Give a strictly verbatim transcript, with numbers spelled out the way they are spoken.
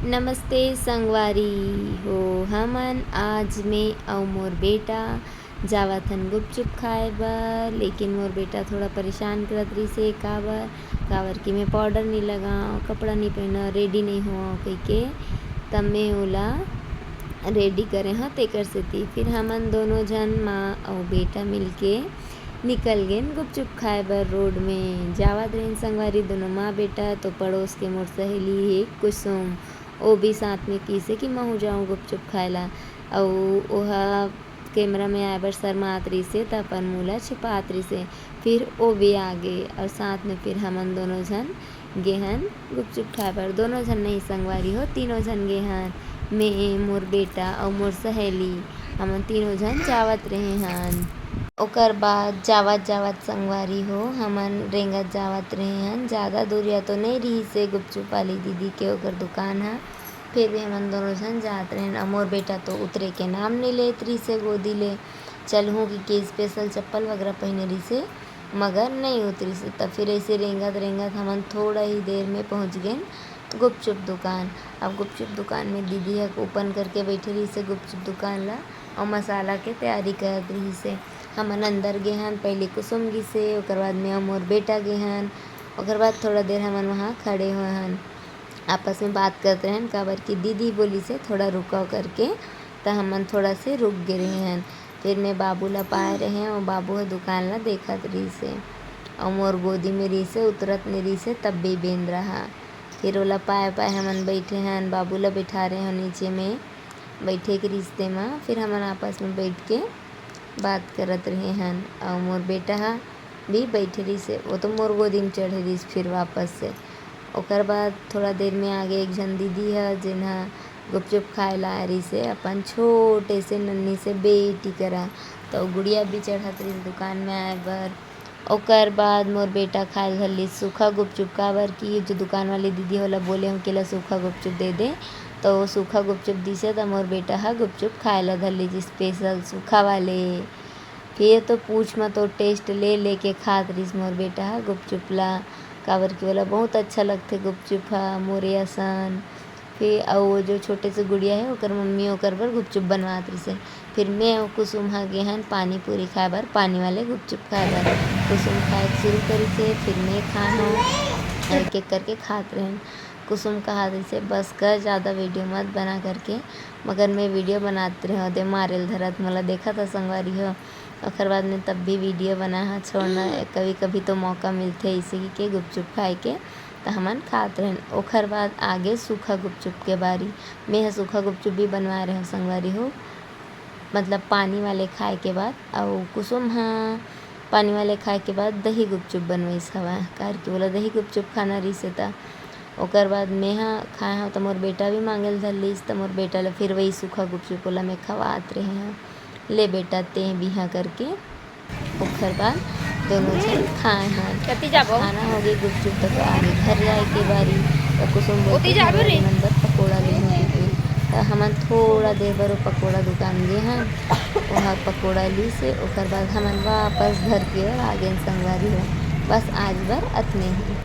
नमस्ते संगवारी हो, हमन आज मैं अउ मोर बेटा जावत हन गुपचुप खाए बर, लेकिन मोर बेटा थोड़ा परेशान करत रहिसे, काबर, काबर कि मैं पाउडर नइ लगावं, कपड़ा नइ पहनंव, रेडी नइ होवंव कहिके, तब मैं ओला रेडी करे हंव तेकर सेती। फिर हमन दोनों झन माँ अउ बेटा मिलके निकल गेन गुपचुप खाए बर रोड में। जावत रहेन संगवारी दोनों माँ बेटा, तो पड़ोस के मोर सहेली हे कुसुम, ओ भी साथ में किसे कि महूँ जाऊँ गुपचुप खाए ला। अउ ओहा कैमरा में आए बर शर्मात रहिसे, त अपन मुँह ला छिपात रहिसे। फिर ओ भी आ गे अउ साथ में फिर हमन दोनों झन गे हन गुपचुप खाए बर। दोनों झन नहीं संगवारी हो, तीनों झन गे हन। मैं, मोर बेटा अउ मोर सहेली, हमन तीनों झन जावत रहे हन। ओकर बाद जावत जावत संगवारी हो, हमन रेंगत जावत रहे हन। ज़्यादा दूरिया तो नहीं रहिसे गुपचुप वाली दीदी के ओकर दुकान ह। फिर भी हमन दोनों झन जात रहेन। अउ मोर बेटा तो उतरे के नाम नहीं लेत रहिसे गोदी ले। चलहूँ कि के स्पेशल चप्पल वगैरह पहिने रहिसे, मगर नहीं उतरिसे। तब फिर ऐसे रेंगत रेंगत हमन थोड़ा ही देर में पहुँच गेन गुपचुप दुकान। अब गुपचुप दुकान में दीदी ह ओपन करके बैठे रहिसे गुपचुप दुकान ला, अउ मसाला के तैयारी करत रहिसे। हमन अंदर गे हन, पहले कुसुम गिसे, ओकर बाद मैं अउ मोर बेटा गे हन। ओकर बाद थोड़ा देर हमन वहाँ खड़े होए हन, आपस में बात करत रहेन, काबर कि दीदी बोलिसे थोड़ा रुकव करके, त हमन थोड़ा से रुक गे रहे हन। फिर मैं बाबू ला पाए रहे हंव, बाबू ह दुकान ला देखत रहिसे, अउ मोर गोदी में रहिसे, उतरत नइ रहिसे, तब भी बेंदरा हा। फिर ओला पाए पाए हमन बैठे हन, बाबू ला बैठा रहे हंव नीचे में, बैठे के रिश्ते म। फिर हमन आपस में बैठ के बात करत रहे हन, अउ मोर बेटा ह भी बैठे रहिसे, वो तो मोर गोदी में चढ़े रहिस। फिर वापस से ओकर बाद थोड़ा देर में आगे एक झन दीदी ह, जेन ह गुपचुप खाए ला आए रहिसे अपन छोटे से नन्ही से बेटी करा, तो गुड़िया भी चढ़त रहिस दुकान में आए बर। ओकर बाद मोर बेटा खाए धर लिस सूखा गुपचुप, काबर कि जो दुकान वाली दीदी ह ओला बोले हंव कि ला सूखा गुपचुप दे दे, तो वो सूखा गुपचुप दिसे, त मोर बेटा ह गुपचुप खाए ला धर लिस, स्पेशल सूखा वाले। फिर तो पूछ मत, वो टेस्ट ले लेके खात रहिस मोर बेटा ह गुपचुप ला, काबर कि ओला बहुत अच्छा लगथे गुपचुप ह, मोरे असन। फिर अउ वो जो छोटे से गुड़िया हे, ओकर मम्मी ओकर बर गुपचुप बनवात रहिसे। फिर मैं अउ कुसुम ह गे हन पानी पूरी खाए बर, पानी वाले गुपचुप खाए बर। कुसुम खाए शुरू करिसे, फिर मैं खाए हंव, एक एक करके खात रहेन। कुसुम कहत रहिसे, "बस कर, ज़्यादा वीडियो मत बना," करके, मगर मैं वीडियो बनात रहेंव, दे मारे ल धरत मोला देखत ह संगवारी हो। ओकर बाद में तब भी वीडियो बनाए हंव, छोड़ना, कभी कभी तो मौका मिलथे इसे के गुपचुप खाए के, त हमन खात रहेन। ओकर बाद आगे सूखा गुपचुप के बारी। मैं ह सूखा गुपचुप भी बनवाए रहेंव संगवारी हो, मतलब पानी वाले खाए के बाद। अउ कुसुम ह पानी वाले खाए के बाद दही गुपचुप बनवाइस हवय, काबर कि ओला दही गुपचुप खाना रहिसे त। ओकर बाद मैं ह खाए हंव, त मोर बेटा भी मांगे ल धर लिस, त मोर बेटा ल फिर वही सूखा गुपचुप ओला मैं खवात रहे हंव, "ले बेटा, तें बिहा," करके। ओकर बाद दोनों झन खाए हन। कति जाबो? खाना हो गे गुपचुप, त आगे घर जाए के बारी। त कुसुम बोलथे, ओती जाबो रे। "हमन बर पकोड़ा लेहूं," कहिके। त हमन थोड़ा देर बर वो पकोड़ा दुकान गे हन, ओहा पकोड़ा लिसे। ओकर बाद हमन वापस घर के ओर आ गेन संगवारी हो। बस आज बर अतने ही।